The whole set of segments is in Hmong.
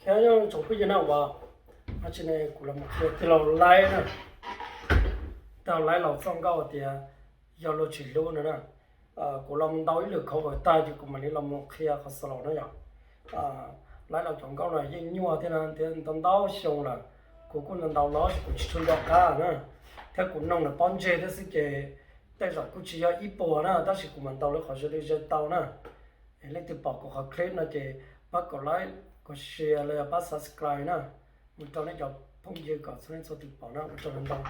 Thiab yog tsoom phooj ywg na, uas tsis ne kuv los mus qhia tij laug Laib na, tij laug Laib laus txoj nkauj tias Yog Luag Tsis Hlub no na. Kuv los mus ntaus ib lwm cover tag ces kuv mam li los mus qhia qhov solo na yom. Laib laus cov nkauj no yeej nyuaj thiab na, thiab ntau ntau xyoo lawm, kuv kuj ntaus los kuv tsis tshua nco qab na, thiab kuv noog lawv pob ntseg thiab xwb ces tej zaum kuj tsis yog ib puas na, tab sis kuv mam ntaus li qhov zoo li zoo tau na. Leej twg pom kuv qhov clip no ces pab kom like, kom share los yog pab subscribe na, mus rau nej cov phooj ywg kom txhua leej txhua tus pom na, ua tsaug ntau.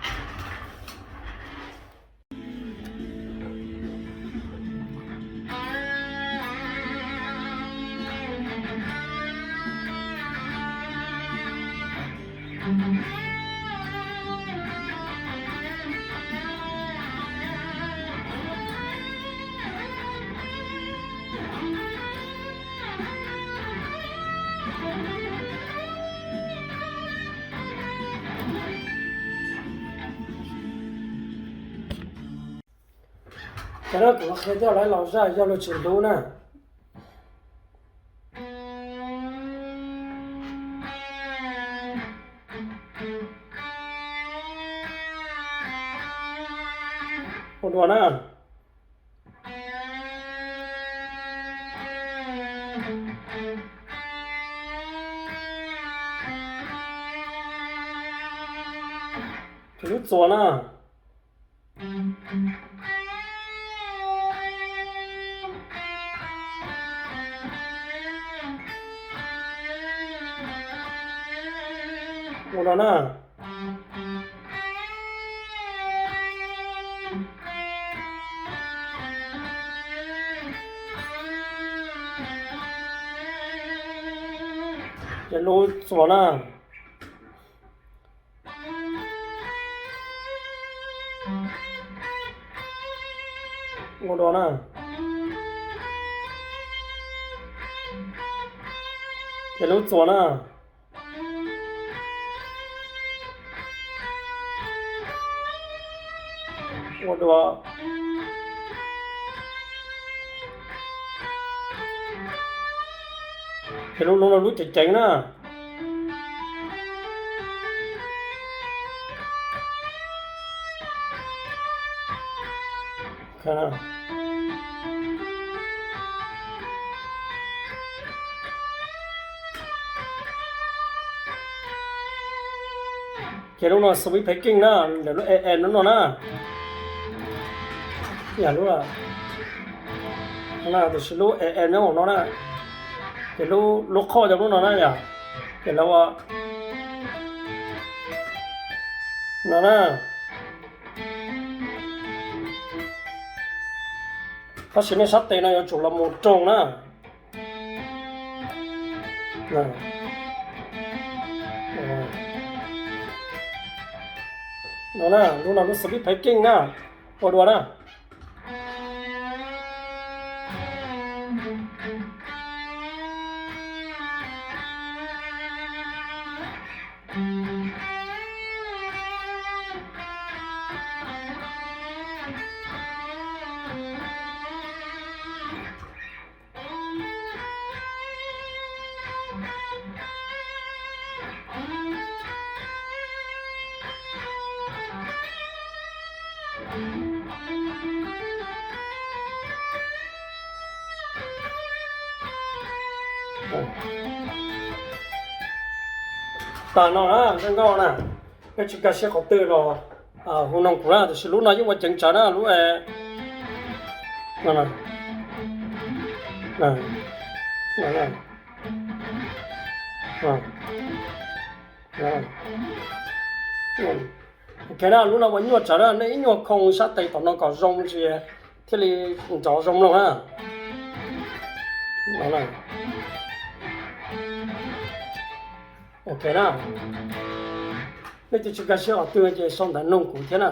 Ces no kuv qhia tij laug Laib laus zaj Yog Luag Tsis Hlub na. Ua dua na. Ces lub txuas na. Ua no na. Ces lub txuas na. Ua dua na. Ces lub txuas na. Ua dua. Ces lub no lub ceev ceev na. Ces lub no sweet picking na, lub E M lub no na. Yam lub, tiam sis lub E M nyob hauv no na. Ces lub, lub qhoj yog lub no na yom. Ces lawv ua no na. Tab sis nej sab tes no yuav tsum los mus roos na. No na, lub no lub sweet picking na, ua dua na. Tag no na, nkauj na, peb tsis nkag siab qhov twg los hu noog kuv na, tiam sis lub no yeej ua ceev tsawv na, lub e, ok na, lub no ua nyuaj tsawv na, nej ib nyuag khoo sab tes tom no kom zoo ntsis thiaj li nrov zoo mloog na. Ok na, nej tus tsis nkag siab qhov twg ces sau ntawv nug kuv thiab na.